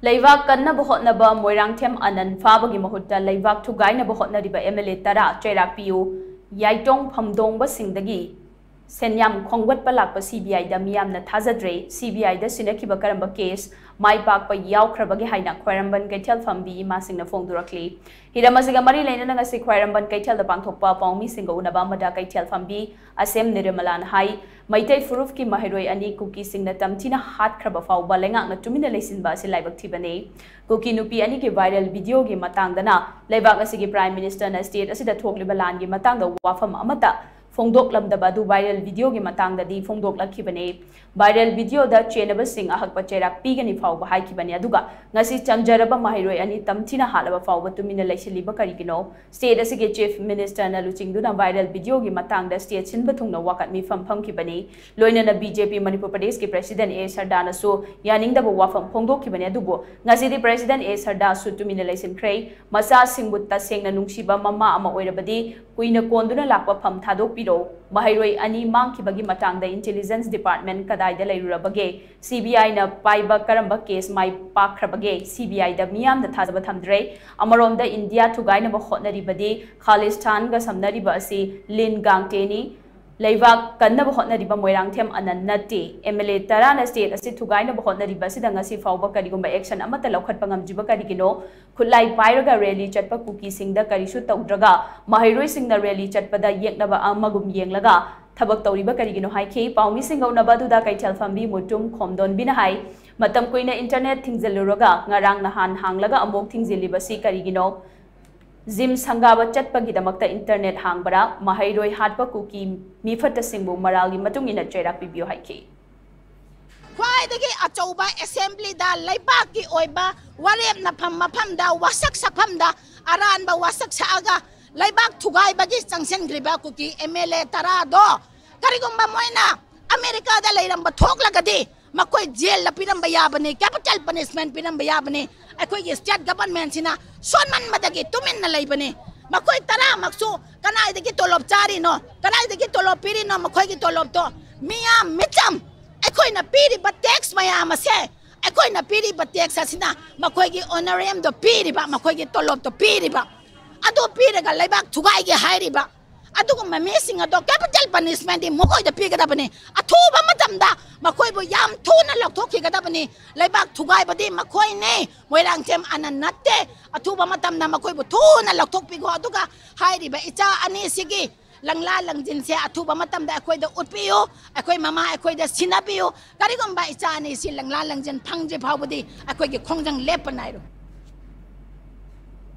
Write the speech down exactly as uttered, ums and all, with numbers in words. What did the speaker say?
ꯂꯩꯕꯥꯛ ꯀꯟꯅꯕ ꯍꯣꯠꯅꯕ ꯃꯣꯏꯔꯥꯡꯊꯦꯝ ꯑꯅꯟ ꯐꯥꯕꯒꯤ ꯃꯍꯨꯠꯇ ꯂꯩꯕꯥꯛ ꯊꯨꯒꯥꯏꯅꯕ ꯍꯣꯠꯅꯔꯤꯕ MLA ꯇꯔꯥ ꯆꯩꯔꯥꯛ ꯄꯤꯌꯨ꯫ ꯌꯥꯏꯇꯣꯡ ꯐꯝꯗꯣꯡꯕꯁꯤꯡꯗꯒꯤ ꯁꯦꯟꯌꯥꯝ ꯈꯣꯝꯒꯠꯄ ꯂꯥꯛꯄ CBIꯗ ꯃꯤꯌꯥꯝꯅ ꯊꯥꯖꯗ꯭ꯔꯦ꯫ CBIꯗ ꯁꯤꯟꯅꯈꯤꯕ ꯀꯔꯝꯕ case ꯃꯥꯏ ꯄꯥꯛꯄ ꯌꯥꯎꯈ꯭ꯔꯕꯒꯦ ꯍꯥꯏꯅ ꯈ꯭ꯋꯥꯏꯔꯝꯕꯟ ꯀꯩꯊꯦꯜ ꯐꯝꯕꯤ ꯏꯃꯥꯁꯤꯡꯅ ꯐꯣꯡꯗꯣꯔꯛꯂꯤ꯫ ꯍꯤꯔꯝ ꯑꯁꯤꯒ ꯃꯔꯤ ꯂꯩꯅꯅ ꯉꯁꯤ ꯈ꯭ꯋꯥꯏꯔꯝꯕꯟ ꯀꯩꯊꯦꯜꯗ ꯄꯥꯡꯊꯣꯛꯄ ꯄꯥꯎꯃꯤꯁꯤꯡꯒ ꯎꯅꯕ ꯑꯃꯗ ꯀꯩꯊꯦꯜ ꯐꯝꯕꯤ ꯑꯁꯦꯝ ꯅꯤꯔꯃꯂꯥꯅ ꯍꯥꯏ, ꯃꯩꯇꯩ ꯐꯨꯔꯨꯞꯀꯤ ꯃꯍꯩꯔꯣꯏ ꯑꯅꯤ ꯀꯨꯀꯤꯁꯤꯡꯅ ꯇꯝꯊꯤꯅ ꯍꯥꯠꯈ꯭ꯔꯕ ꯐꯥꯎꯕ ꯂꯩꯉꯥꯛꯅ ꯇꯨꯃꯤꯟꯅ ꯂꯩꯁꯤꯟꯕ ꯑꯁꯤ ꯂꯥꯏꯕꯛ ꯊꯤꯕꯅꯤ꯫ ꯀꯨꯀꯤ ꯅꯨꯄꯤ ꯑꯅꯤꯒꯤ viral videoꯒꯤ ꯃꯇꯥꯡꯗꯅ ꯂꯩꯕꯥꯛ ꯑꯁꯤꯒꯤ Prime Ministerꯅ state ꯑꯁꯤꯗ ꯊꯣꯛꯂꯤꯕ ꯂꯥꯟꯒꯤ ꯃꯇꯥꯡꯗ ꯋꯥꯐꯝ ꯑꯃꯠꯇ ꯐꯣꯡꯗꯣꯛꯂꯝꯗꯕ ꯑꯗꯨ viral videoꯒꯤ ꯃꯇꯥꯡꯗꯗꯤ ꯐꯣꯡꯗꯣꯛꯂꯛꯈꯤꯕꯅꯤ꯫ Viral videoꯗ ꯆꯦꯟꯅꯕꯁꯤꯡ ꯑꯍꯛꯄ ꯆꯩꯔꯥꯛ ꯄꯤꯒꯅꯤ ꯐꯥꯎꯕ ꯍꯥꯏꯈꯤꯕꯅꯤ꯫ ꯑꯗꯨꯒ ꯉꯁꯤ ꯆꯪꯖꯔꯕ ꯃꯍꯩꯔꯣꯏ ꯑꯅꯤ ꯇꯝꯊꯤꯅ ꯍꯥꯠꯂꯕ ꯐꯥꯎꯕ ꯇꯨꯃꯤꯟꯅ ꯂꯩꯁꯤꯜꯂꯤꯕ ꯀꯔꯤꯒꯤꯅꯣ? State ꯑꯁꯤꯒꯤ Chief Ministerꯅ ꯂꯨꯆꯤꯡꯗꯨꯅ viral videoꯒꯤ ꯃꯇꯥꯡꯗ state ꯁꯤꯟꯕ ꯊꯨꯡꯅ ꯋꯥꯀꯠ ꯃꯤꯐꯝ ꯐꯝꯈꯤꯕꯅꯤ꯫ ꯂꯣꯏꯅꯅ BJP ꯃꯅꯤꯄꯨꯔ ꯄ꯭ꯔꯗꯦꯁꯀꯤ President ꯑꯦ ꯁꯔꯗꯥꯅꯁꯨ ꯌꯥꯅꯤꯡꯗꯕ ꯋꯥꯐꯝ ꯐꯣꯡꯗꯣꯛꯈꯤꯕꯅꯤ꯫ ꯑꯗꯨꯕꯨ ꯉꯁꯤꯗꯤ President ꯑꯦ ꯁꯔꯗꯥꯁꯨ ꯇꯨꯃꯤꯟꯅ ꯂꯩꯁꯤꯟꯈ꯭ꯔꯦ꯫ ꯃꯆꯥꯁꯤꯡꯕꯨ ꯇꯁꯦꯡꯅ ꯅꯨꯡꯁꯤꯕ ꯃꯃꯥ ꯑꯃ ꯑꯣꯏꯔꯕꯗꯤ ꯀꯨꯏꯅ ꯀꯣꯟꯗꯨꯅ ꯂꯥꯛꯄ ꯐꯝ ꯊꯥꯗꯣꯛꯄꯤꯔꯣ꯫ ꯃꯍꯩꯔꯣꯏ ꯑꯅꯤ ꯃꯥꯡꯈꯤꯕꯒꯤ ꯃꯇꯥꯡꯗ Intelligence Department ꯀꯗꯥꯏꯗ ꯂꯩꯔꯨꯔꯕꯒꯦ? CBIꯅ ꯄꯥꯏꯕ ꯀꯔꯝꯕ case ꯃꯥꯏ ꯄꯥꯛꯈ꯭ꯔꯕꯒꯦ? CBIꯗ ꯃꯤꯌꯥꯝꯅ ꯊꯥꯖꯕ ꯊꯝꯗ꯭ꯔꯦ꯫ ꯑꯃꯔꯣꯝꯗ ꯏꯟꯗꯤꯌꯥ ꯊꯨꯒꯥꯏꯅꯕ ꯍꯣꯠꯅꯔꯤꯕꯗꯤ ꯈꯥꯂꯤꯁꯇꯥꯟꯒ ꯁꯝꯅꯔꯤꯕ ꯑꯁꯤ ꯂꯤꯟ ꯒꯥꯡꯇꯦꯅꯤ꯫ ꯂꯩꯕꯥꯛ ꯀꯟꯅꯕ ꯍꯣꯠꯅꯔꯤꯕ ꯃꯣꯏꯔꯥꯡꯊꯦꯝ ꯑꯅꯟ ꯅꯠꯇꯦ꯫ MLA ꯇꯔꯥꯅ state ꯑꯁꯤ ꯊꯨꯒꯥꯏꯅꯕ ꯍꯣꯠꯅꯔꯤꯕ ꯑꯁꯤꯗ ꯉꯁꯤ ꯐꯥꯎꯕ ꯀꯔꯤꯒꯨꯝꯕ action ꯑꯃꯠꯇ ꯂꯧꯈꯠꯄ ꯉꯝꯗ꯭ꯔꯤꯕ ꯀꯔꯤꯒꯤꯅꯣ? ꯈꯨꯠꯂꯥꯏ ꯄꯥꯏꯔꯒ rally ꯆꯠꯄ ꯀꯨꯀꯤꯁꯤꯡꯗ ꯀꯔꯤꯁꯨ ꯇꯧꯗ꯭ꯔꯒ ꯃꯍꯩꯔꯣꯏꯁꯤꯡꯅ rally ꯆꯠꯄꯗ ꯌꯦꯛꯅꯕ ꯑꯃꯒꯨꯝ ꯌꯦꯡꯂꯒ ꯊꯕꯛ ꯇꯧꯔꯤꯕ ꯀꯔꯤꯒꯤꯅꯣ ꯍꯥꯏꯈꯤ꯫ ꯄꯥꯎꯃꯤꯁꯤꯡꯒ ꯎꯅꯕ ꯑꯗꯨꯗ ꯀꯩꯊꯦꯜ ꯐꯝꯕꯤ ꯃꯨꯇꯨꯝ ꯈꯣꯝꯗꯣꯟꯕꯤꯅ ꯍꯥꯏ, ꯃꯇꯝ ꯀꯨꯏꯅ internet ꯊꯤꯡꯖꯤꯜꯂꯨꯔꯒ ꯉꯔꯥꯡ ꯅꯍꯥꯟ ꯍꯥꯡꯂꯒ ꯑꯃꯨꯛ ꯊꯤꯡꯖꯤꯜꯂꯤꯕꯁꯤ ꯀꯔꯤꯒꯤꯅꯣ? Gym ꯁꯪꯒꯥꯕ ꯆꯠꯄꯒꯤꯗꯃꯛꯇ internet ꯍꯥꯡꯕꯔꯥ? ꯃꯍꯩꯔꯣꯏ ꯍꯥꯠꯄ ꯀꯨꯀꯤ ꯃꯤꯐꯠꯇꯁꯤꯡꯕꯨ ꯃꯔꯥꯜꯒꯤ ꯃꯇꯨꯡ ꯏꯟꯅ ꯆꯩꯔꯥꯛ ꯄꯤꯕꯤꯌꯨ ꯍꯥꯏꯈꯤ꯫ ꯈ꯭ꯋꯥꯏꯗꯒꯤ ꯑꯆꯧꯕ assemblyꯗ ꯂꯩꯕꯥꯛꯀꯤ ꯑꯣꯏꯕ ꯋꯥꯔꯦꯞꯅꯐꯝ ꯃꯐꯝꯗ ꯋꯥꯁꯛ ꯁꯛꯐꯝꯗ ꯑꯔꯥꯟꯕ ꯋꯥꯁꯛ ꯁꯛꯑꯒ ꯂꯩꯕꯥꯛ ꯊꯨꯒꯥꯏꯕꯒꯤ ꯆꯪꯁꯤꯟꯈ꯭ꯔꯤꯕ ꯀꯨꯀꯤ MLA ꯇꯔꯥꯗꯣ ꯀꯔꯤꯒꯨꯝꯕ ꯃꯣꯏꯅ ꯑꯃꯦꯔꯤꯀꯥꯗ ꯂꯩꯔꯝꯕ ꯊꯣꯛꯂꯒꯗꯤ ꯃꯈꯣꯏ jailꯗ ꯄꯤꯔꯝꯕ ꯌꯥꯕꯅꯤ, capital punishment ꯄꯤꯔꯝꯕ ꯌꯥꯕꯅꯤ꯫ ꯑꯩꯈꯣꯏꯒꯤ state governmentꯁꯤꯅ ꯁꯣꯟꯃꯟꯕꯗꯒꯤ ꯇꯨꯃꯤꯟꯅ ꯂꯩꯕꯅꯤ꯫ ꯃꯈꯣꯏ ꯇꯔꯥꯃꯛꯁꯨ ꯀꯅꯥꯏꯗꯒꯤ ꯇꯣꯂꯣꯞ ꯆꯥꯔꯤꯅꯣ? ꯀꯗꯥꯏꯗꯒꯤ ꯇꯣꯂꯣꯞ ꯄꯤꯔꯤꯅꯣ? ꯃꯈꯣꯏꯒꯤ ꯇꯣꯂꯣꯞꯇꯣ ꯃꯤꯌꯥꯝ ꯃꯤꯆꯝ ꯑꯩꯈꯣꯏꯅ ꯄꯤꯔꯤꯕ tax ꯃꯌꯥꯝ ꯑꯁꯦ ꯑꯩꯈꯣꯏꯅ ꯄꯤꯔꯤꯕ ꯇꯦꯛꯁ ꯑꯁꯤꯅ ꯃꯈꯣꯏꯒꯤ ꯑꯣꯅꯔꯦꯝꯗꯣ ꯄꯤꯔꯤꯕ, ꯃꯈꯣꯏꯒꯤ ꯇꯣꯂꯣꯞꯇꯣ ꯄꯤꯔꯤꯕ, ꯑꯗꯨ ꯄꯤꯔꯒ ꯂꯩꯕꯥꯛ ꯊꯨꯒꯥꯏꯒꯦ ꯍꯥꯏꯔꯤꯕ ꯑꯗꯨꯒꯨꯝꯕ ꯃꯤꯁꯤꯡ ꯑꯗꯣ ꯀꯦꯄꯤꯇꯦꯜ ꯄꯅꯤꯁꯃꯦꯟꯗꯤ ꯃꯈꯣꯏꯗ ꯄꯤꯒꯗꯕꯅꯤ꯫ ꯑꯊꯨꯕ ꯃꯇꯝꯗ ꯃꯈꯣꯏꯕꯨ ꯌꯥꯝ ꯊꯨꯅ ꯂꯧꯊꯣꯛꯈꯤꯒꯗꯕꯅꯤ꯫ ꯂꯩꯕꯥꯛ ꯊꯨꯒꯥꯏꯕꯗꯤ ꯃꯈꯣꯏꯅꯤ, ꯃꯣꯏꯔꯥꯡꯊꯦꯝ ꯑꯅꯟ ꯅꯠꯇꯦ꯫ ꯑꯊꯨꯕ ꯃꯇꯝꯗ ꯃꯈꯣꯏꯕꯨ ꯊꯨꯅ ꯂꯧꯊꯣꯛꯄꯤꯈꯣ꯫ ꯑꯗꯨꯒ ꯍꯥꯏꯔꯤꯕ ꯏꯆꯥ ꯑꯅꯤꯁꯤꯒꯤ ꯂꯪꯂꯥ ꯂꯪꯖꯤꯟꯁꯦ ꯑꯊꯨꯕ ꯃꯇꯝꯗ ꯑꯩꯈꯣꯏꯗ ꯎꯠꯄꯤꯌꯨ꯫ ꯑꯩꯈꯣꯏ ꯃꯃꯥ ꯑꯩꯈꯣꯏꯗ ꯁꯤꯟꯅꯕꯤꯌꯨ꯫ ꯀꯔꯤꯒꯨꯝꯕ ꯏꯆꯥ ꯑꯅꯤꯁꯤ ꯂꯪꯂꯥ ꯂꯪꯖꯤꯟ ꯐꯪꯗ꯭ꯔꯤ ꯐꯥꯎꯕꯗꯤ ꯑꯩꯈꯣꯏꯒꯤ ꯈꯣꯡꯖꯪ ꯂꯦꯞꯄ ꯅꯥꯏꯔꯣꯏ꯫